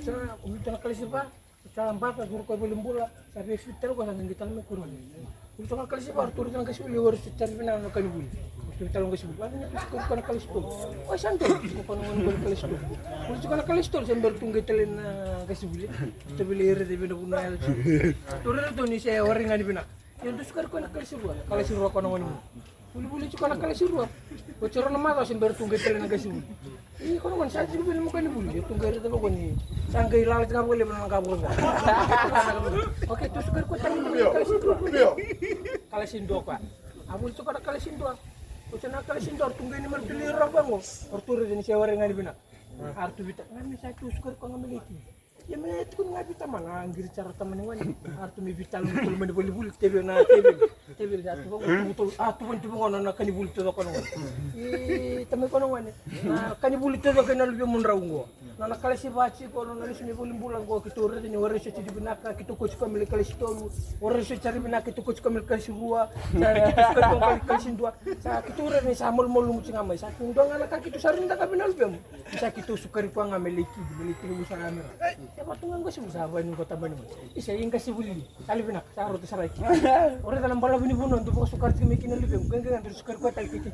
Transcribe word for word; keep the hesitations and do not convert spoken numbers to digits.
Sa ko vita na kalasi va. Sa bata, curu koya voli bula, sa via fita tale koya sa qai tale mai kuru. Vuli toka na kalasi va, ratou raica na qasenivuli, o rai soti sara vinaka na kanivuli. Ratou vita tale na qasenivuli. Vata na ratou sukari koya na kalasi tolu. O sa dua, sukari koya na gone koya na kalasi tolu. Vuli toka na kalasi tolu, sa bera ratou qai tale na qasenivuli. Ratou via lai raica vei na vanua ya. Ratou raica ratou ni se warai ga ni vinaka. Ia ratou sukari koya na kalasi rua, kalasi rua koya na gone. Vulivuli tiko na kalasi rua. Oti rua na macawa se bera ratou qai tale na qasenivuli. Io, koya na gone sa tiko vei na kanivuli. Ratou qai raica vaqo ni sa qai lala tiko ga vakalevu na qavokavoka. Okei, ratou sukari koya tale na kalasi dua. Kalasi dua koya. A vuli tiko na kalasi dua. Oti na kalasi dua ratou qai ni mai ratou lai rau vaqo. Ratou raica ni se warai ga ni vinaka. A ratou vita. Ga me sa ratou sukari koya ga me lai tiko. Ia me tukuni ga vei tamana, a qiri sara tamana ni gone. A ratou mai vita tale na tolu mai na volivoli, teveli na teveli. Teveli a tuva, tuva, a tuva ni tuva gona na kanivuli taucoko na gone. I tamai koya na gone. Na kanivuli taucoko na luvemu drau qo. Na, na kalasi va tiko, na, na lesu mai voli bula qo, keitou raica ni warai soti vinaka, keitou kauti koya mai lai kalasi tolu. Warai soti sara vinaka, keitou kauti koya mai lai kalasi rua. Sa keitou kauti koya mai lai kalasi dua. Sa keitou raica ni sa malumalumu tiko ga mai. Sa keitou dua ga na ka keitou sa ridaka vei na luvemu. Sa keitou sukari koya ga me lai kivi, me lai tekivu sara ga me ra. E vatu ga qasenivuli sa vani qo tabani mai. Isa i qasenivuli. Tale vinaka, sa rauta sara ki. O raica na balavu ni vanua, dou vakasukari tiko mai kina luvemu. Qai qai ga dou sukari koya tale kei kei.